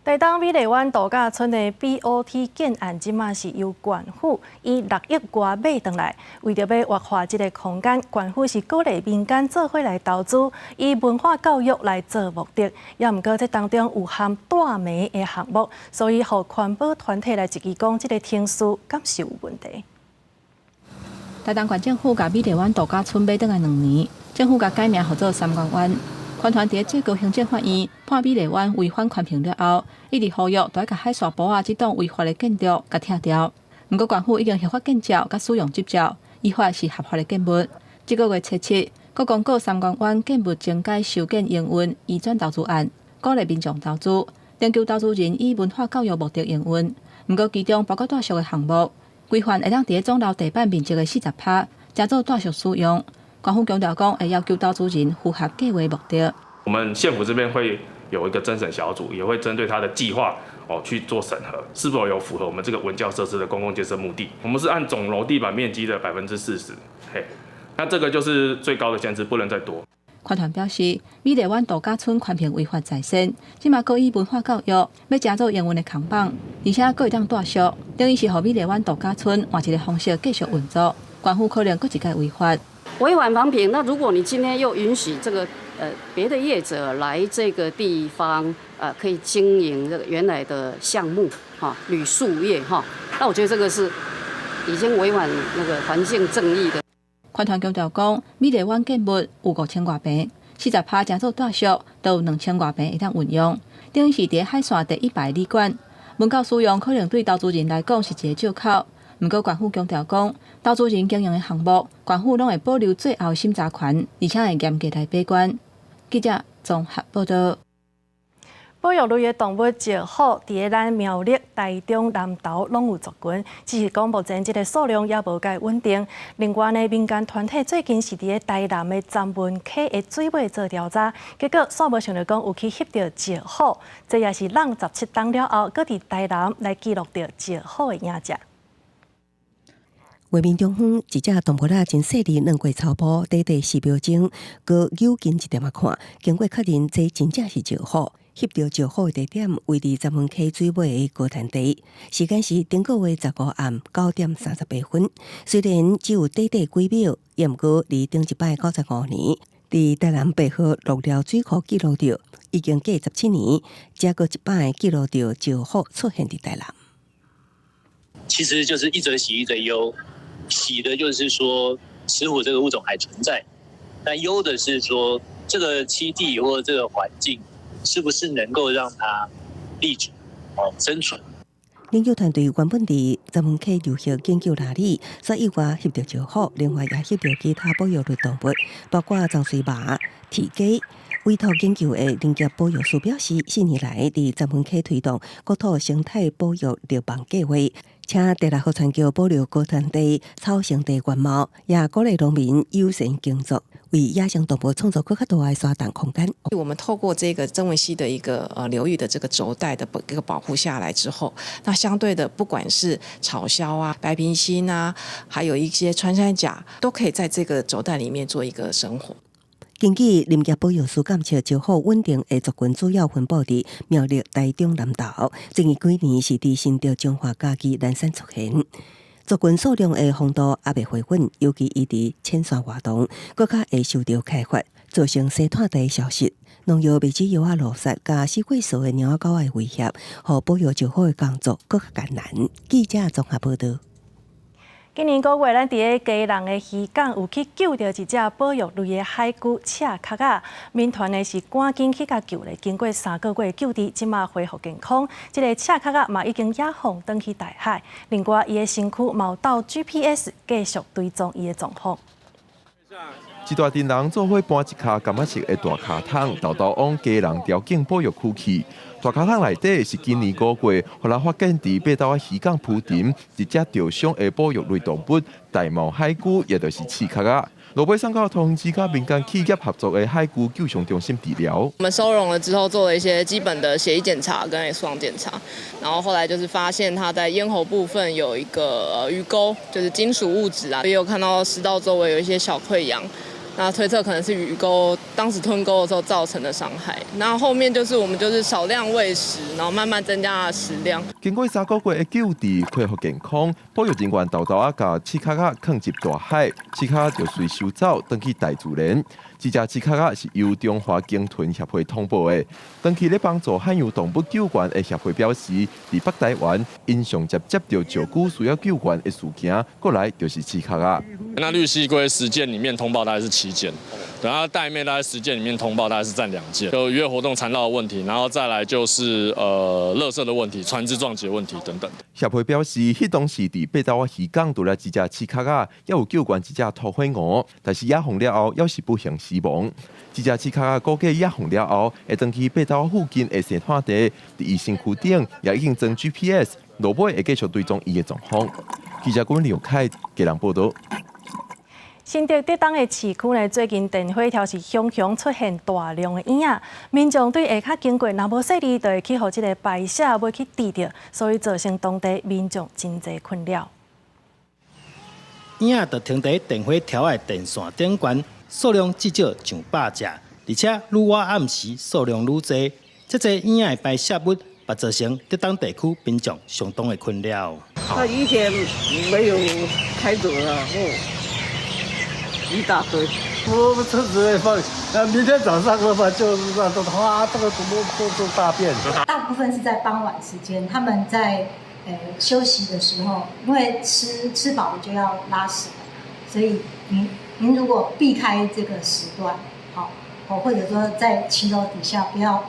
S1: 台東美麗灣度假村的 BOT 建案，這馬是由縣府以6億外買轉來，為著欲活化這个空間，縣府是鼓勵民間做伙來投資，以文化教育來做目的。也毋過這當中有含大麻的項目，所以予環保團體來質疑講，這个程序敢是有問題？
S3: 台東縣政府共美麗灣度假村買轉來2年，政府共改名號做三江灣。環團佇最高行政法院判美麗灣違反環評了後，一直呼籲著愛共海線埔仔這棟違法的建築共拆掉。毋過縣府已經核發建照佮使用執照，依法是合法的建物。這个月初七，閣公告三江灣建物增改修建營運移轉投資案，鼓勵民眾投資，徵求投資人以文化教育目的營運。毋過其中包括住宿的項目，規範會當佇總樓地板面積的40%，才做住宿使用。縣府強調講，會要求投資人符合計畫目的。
S9: 我們縣府這邊會有一個偵審小組，也會針對他的計劃哦去做審核，是否有符合我們這個文教設施的公共建設目的。我們是按總樓地板面積的40%，嘿，那這個就是最高的限制，不能再多。
S3: 環團表示，美麗灣度假村環評違法在先，這馬閣以文化教育欲加做營運的扛棒，而且閣會當住宿，等於是予美麗灣度假村換一个方式繼續運作。縣府可能閣一擺違法。
S10: 違反環評，那如果你今天又允許這個別的業者來這個地方，可以經營這個原來的項目，哈，旅宿業，哈，那我覺得這個是已經違反那個環境正義的。
S3: 環團強調講，美麗灣建物有5000外坪，40%成做住宿，都有2000外坪會當運用，等於是佇海線第一排旅館。文教使用可能對投資人來講是一個藉口。毋過，縣府強調講，投資人經營的項目，縣府攏會保留最後審查權，而且會嚴格來把關。記者綜合報導。
S1: 保育類的動物石虎，佇咧咱苗栗、台中、南投攏有族群，只是講目前這个數量猶無蓋穩定。另外呢，民間團體最近是佇咧台南的鏨文溪的水尾做調查，結果煞無想著講有去翕著石虎，這也是湳17冬了後，閣佇台南來記錄著石虎的影跡。
S12: 畫面中方一隻動物仔真細膩，軟過草埔，短短4秒鐘，閣扭近一點仔看，經過確認，這真正是石虎。翕著石虎的地點位佇鏨文溪水尾的高灘地，時間是頂個月15暗9點38分。雖然只有短短幾秒，也毋過離頂一擺95年，佇台南白河鹿寮水庫記錄著，已經過17年，才閣一擺記錄著石虎出現佇台南。
S4: 其實就是一則喜，一則憂。喜的就是說石虎這個物種還存在，但憂的是說這個棲地或這個環境是不是能夠讓它立足哦生存。
S12: 研究團隊原本佇鄒文溪流域研究鯪鯉，煞意外翕著石虎，另外也翕著其他保育類動物，包括長喙蟆、雉雞。委託研究的林業保育師表示，4年來佇鄒文溪推動國土生態保育綠網計畫，請直來河川橋保留高灘地、草生地原貌，也鼓勵農民友善耕作，為野生動物創造閣較大的沙動空間。
S11: 我們透過這個曾文溪的一個流域的這個軸帶的一個保護下來之後，那相對的不管是草鴞啊、白鼻心啊，還有一些穿山甲，都可以在這個軸帶裡面做一個生活。
S12: 根據林業保育師監測，石虎穩定的族群主要分布佇苗栗、台中南投，最近幾年是佇新竹、彰化、嘉義、南山出現。族群數量的幅度猶未回穩，尤其伊佇淺山活動，閣較會受著開發，造成生態地消失。農藥滅鼠藥仔路殺，佮死過數的貓仔狗仔的威脅，予保育石虎的工作閣較艱難。記者綜合報道。
S1: 今年五月，咱佇咧基隆的漁港有去救著一隻保育類的海龜赤殼仔，民團呢是趕緊去共救咧。經過3個月救治，這馬恢復健康。這个赤殼仔嘛已經野放轉去大海。另外，伊的身軀嘛有鬥 GPS 繼續追蹤伊的狀況。
S13: 一大陣人做伙搬一跤柑仔色的大卡桶，沓沓往基隆潮境保育區去。大卡桶內底是今年5月，予人發現佇八斗仔漁港浮沉一隻著傷的保育類動物玳瑁海龜，也就是刺殼仔。落尾送到桃園市佮民間企業合作的海龜救傷中心治療。
S14: 我們收容了之後，做了一些基本的血液檢查跟 X 光檢查，然後後來就是發現它在咽喉部分有一個魚鈎，就是金屬物質啊，也有看到食道周圍有一些小潰瘍。那推測可能是魚鈎當時吞鈎的時候造成的傷害。那後面就是我們就是少量餵食，然後慢慢增加食量。
S13: 經過3個月的救治，恢復健康，保育人員沓沓仔共刺殼仔囥入大海，刺殼仔就隨收走，轉去大自然。這隻刺殼仔是由中華鯨豚協會通報的。長期咧幫助海洋動物救援的協會表示，佇北台灣，𪜶上捷接著石龜需要救援的事件，過來就是刺殼仔。
S9: 那綠蠵龜10件裡面通報大概是7件，等下玳瑁大概10件裡面通報大概是佔2件，有漁業活動纏繞的問題，然後再來就是垃圾的問題、船隻撞擊的問題等等。
S13: 協會表示，彼當時佇八斗仔漁港，除了這隻刺殼仔，也有救援一隻吐火鰻，但是野放了後，猶是不幸死亡。這隻刺殼仔估計野放了後，會轉去八斗仔附近的生態地，佇伊身軀頂也已經裝 GPS，落尾會繼續追蹤伊的狀況。記者郭劉凱基隆報道。
S1: 新竹竹東的市區呢，最近電火柱是常常出現大量的蠅仔，民眾對下跤經過，若無細膩，就會去予這个排泄物去螫著，所以造成當地民眾真濟困擾。
S16: 蠅仔就停佇電火柱的電線頂懸，數量至少上百隻，而且愈晚暗時數量愈濟。這濟蠅仔的排泄物，嘛造成竹東地區民眾相當的困擾。
S17: 他以前沒有開走了，哦，一大堆。
S27: 我們車子放，那明天早上的話就是那都哇，這個都大便。
S28: 大部分是在傍晚時間，他們在休息的時候，因為吃飽了就要拉屎了，所以您如果避開這個時段，好，或者說在騎樓底下不要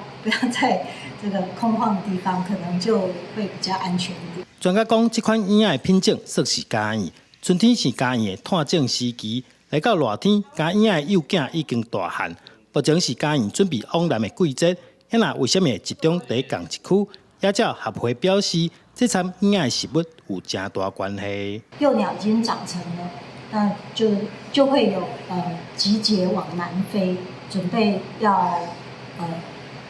S28: 在這個空曠的地方，可能就會比較安全一點。
S16: 專家講，這款蠅仔的品種算是家燕，春天是家燕的湠種時期。來到熱天，家燕仔的幼囝已經大漢，目前是家燕準備往南的季節。那為啥物會集中佇仝一區？野鳥協會表示，這摻蠅仔的食物有誠大關係。
S28: 幼鳥已經長成了，那就會有集結往南飛，準備要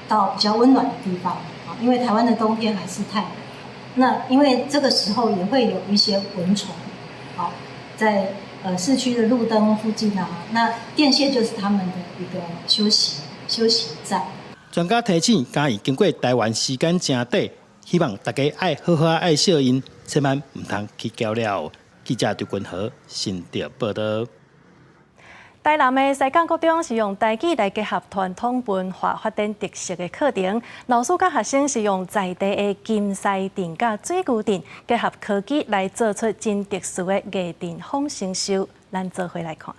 S28: 到比較溫暖的地方啊，因為台灣的冬天還是太冷。那因為這個時候也會有一些蚊蟲，好在市區的路燈附近啊，那電線就是他們的一個休息站。
S16: 專家提醒，家燕經過台灣時間誠短，希望大家愛好好愛惜𪜶，千萬毋通去攪了。記者張君和新竹報道。
S1: 台南的西港國中是用台語來結合傳統文化發展特色的課程，老師佮學生是用在地的金獅陣佮水牛陣結合科技來做出真特殊的藝陣仿生獸。咱做伙來看。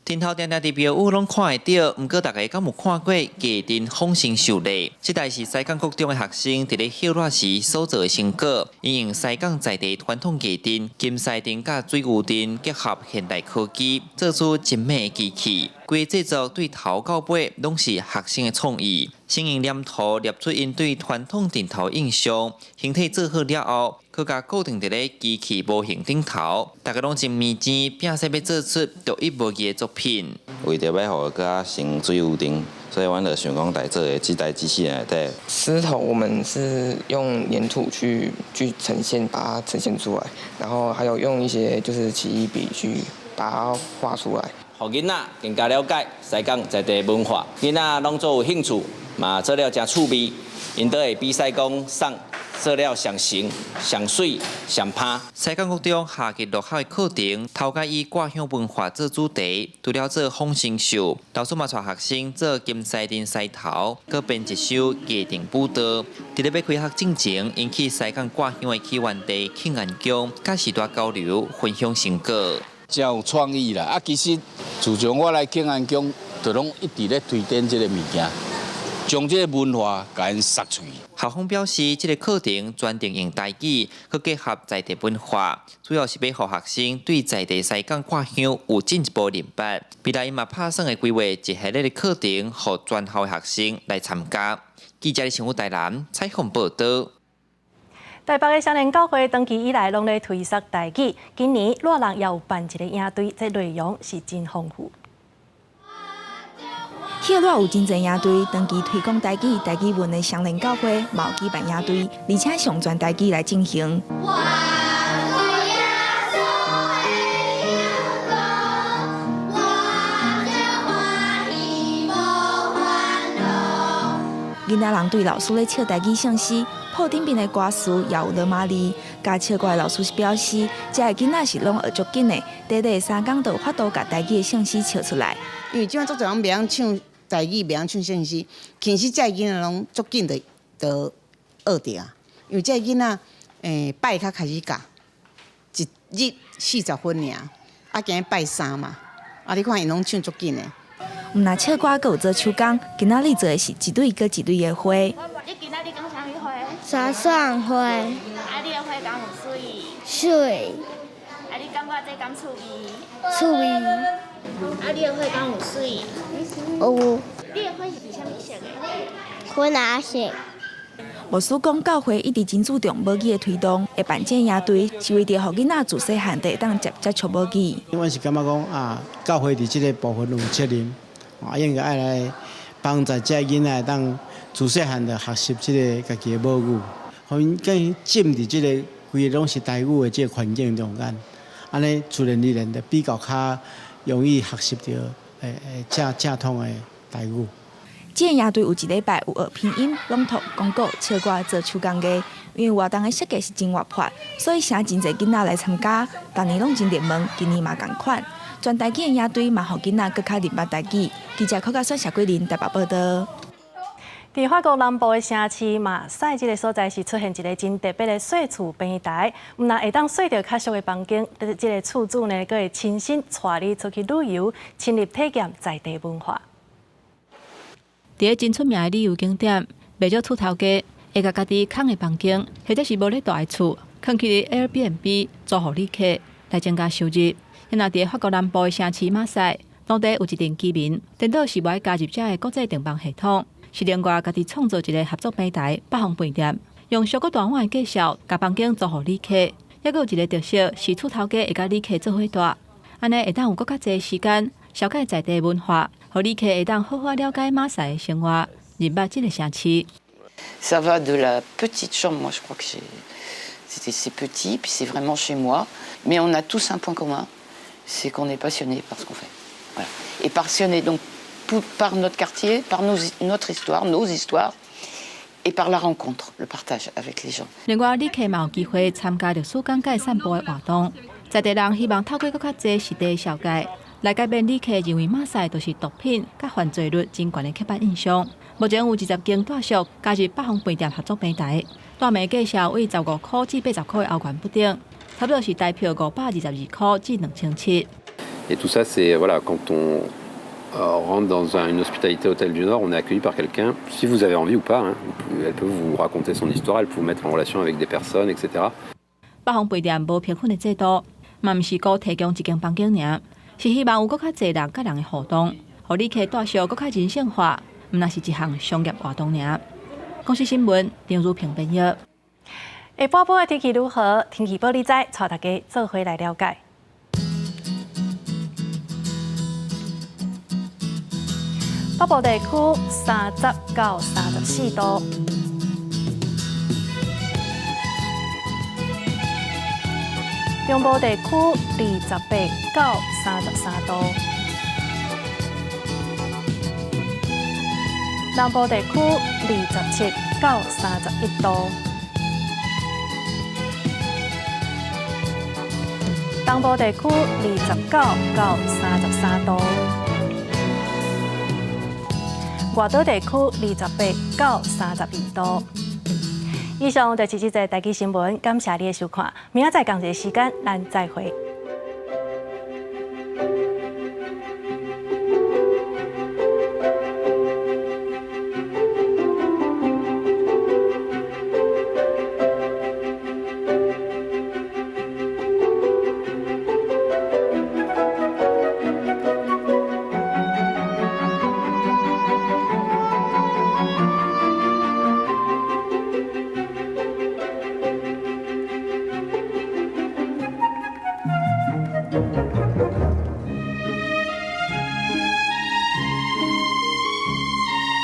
S5: 頂頭定定佇廟宇攏看會著，毋過大家敢有看過藝陣仿生獸咧？這台是西港國中的學生佇咧歇熱時所做的成果，𪜶用西港在地傳統藝陣金獅陣佮水牛陣結合現代科技，做出精美的機器。規個製作對頭到尾攏是學生的創意，先用黏土捏出𪜶對傳統陣頭印象，形體做好了後，閣共固定佇咧機器模型頂頭，大家攏真認真，拼勢欲做出獨一無二的作品。
S15: 為著欲予閣較像水牛陣，所以阮就想講來做的這台機器人內底。
S18: 獅頭我們是用黏土去呈現，把它呈現出來，然後還有用一些就是奇異筆去把它畫出來。
S19: 予囡仔更加了解西港在地文化，囡仔攏做有興趣，嘛做了誠趣味，𪜶都會比賽講送做了上神、上媠、上拍。
S5: 西港國中夏季落校的課程，頭家以掛香文化做主題，除了做仿生獸，老師嘛帶學生做金獅陣獅頭，閣編一首藝陣舞蹈。佇咧欲開學進前，𪜶去西港掛香的起源地慶安宮，佮時代交流，分享成果。
S20: 真有創意啦！啊，其實自從我來慶安宮，就攏一直咧推展這个物件，將這个文化共𪜶殺出去。
S5: 校方表示，這个課程專程用台語去結合在地文化，主要是欲予學生對在地西港掛香有進一步認識。未來嘛拍算會規劃一系列的課程，予全校的學生來參加。記者新聞台南採訪報導。
S1: 台北的雙連教會長期以來攏咧推捒台語，今年賴人也有辦一个營隊，這內容是真豐富。
S21: 歇熱有真濟營隊，長期推廣台語、台語文的雙連教會嘛有舉辦營隊，而且上全台語來進行。囡仔人對老師咧唱台語聖詩，譜頂面的歌詞也有羅馬字。教唱歌的老師表示，遮的囡仔是攏學足緊的，短短3工就有法度共台語的聖詩唱出來。
S22: 因為這擺足濟人袂曉唱台語，袂曉唱聖詩，其實遮的囡仔攏足緊就學著啊。因為遮的囡仔，拜較開始教，一日40分爾，啊，今日拜三嘛，啊，你看𪜶攏唱足緊的。
S21: 毋若唱歌，閣有做手工。今仔日做的是一蕊閣一蕊的花。
S23: 你今仔日講啥物花？
S29: 沙蒜花。
S23: 啊，你的花敢有媠？
S29: 媠。
S23: 啊，你感覺這敢趣味？
S29: 趣味。
S23: 啊，你的花敢有媠？
S29: 有。
S23: 你的花是啥物色的？
S29: 粉紅色。
S21: 牧師講，教會一直真注重母語的推動，會辦這營隊是為著予囡仔自細漢就會當接觸母語。
S30: 阮是感覺講啊，教會佇這个部分有責任。啊，應該愛來幫助這囡仔會當自細漢就學習這个家己的母語，予𪜶更浸佇這个規个攏是台語的這个環境中間，按呢自然而然就比較較容易學習著正正統的台語。
S21: 這个營隊有一禮拜有學拼音、朗讀、講古、唱歌、做手工藝，因為活動的設計是真活潑，所以誠真濟囡仔來參加，逐年攏真熱門，今年嘛仝款。全台語的營隊嘛，予囡仔閣較認捌台語。記者柯家選、謝桂林台北報導。
S1: 佇法國南部的城市馬賽，這个所在是出現一个真特別的細厝平台，毋但會當稅著較俗的房間，這个厝主呢，閣會親身帶你出去旅遊，深入體驗在地文化。
S3: 佇咧真出名的旅遊景點，袂少厝頭家會共家己空的房間，或者是無咧住的厝，囥去 Airbnb 租予旅客來增加收入。若佇法國南部的城市馬賽，當地有一陣居民，顛倒是無愛加入遮的國際訂房系統，是另外家己創造一个合作平台，北方飯店，用俗閣大碗的介紹，共房間租予旅客。抑閣有一个特色是厝頭家會佮旅客做伙住，按呢會當有閣較濟時間了解在地文化，予旅客會當好好了解馬賽的生活，認捌這个城市。
S31: Ça va de la petite chambre, moi je crois que c'est petit, puis c'est vraiment chez moi, mais on a tous un point commun, c'est qu'on est passionné par ce qu'on fait. Voilà. Et passionné donc par notre quartier, par notre histoire, nos histoires, et par la rencontre, le partage avec les gens.
S3: 另外，旅客嘛有機會參加歷史講解散步的活動，在地人希望透過閣較濟實地紹介，來改變旅客認為馬賽就是毒品佮犯罪率真懸的刻板印象。目前有20間大學加入北方飯店合作平台，大暝價數為15箍至80箍的歐元不等，差不多是台票522箍至2700。
S2: Et tout ça, c'est voilà, quand on rentre dans une hospitalité Hôtel du Nord, on est accueilli par quelqu'un, si vous avez envie ou pas, hein, elle peut vous raconter son histoire, elle peut vous mettre en relation avec des personnes, etc.
S3: 北方飯店無評分的制度，嘛毋是閣提供一間房間爾，是希望有閣較濟人佮人的互動，予旅客住宿閣較人性化，毋但是一項商業活動爾。公視新聞張如平編譯。
S1: 下半晡的天氣如何？天氣報你知，帶大家做伙來了解。北部地區30到34度，中部地區28到33度，南部地區27到31度，東部地區29到33度。外島地區28到32度。以上就是這節台語新聞，感謝你的收看。明仔載仝一个時間，咱再會。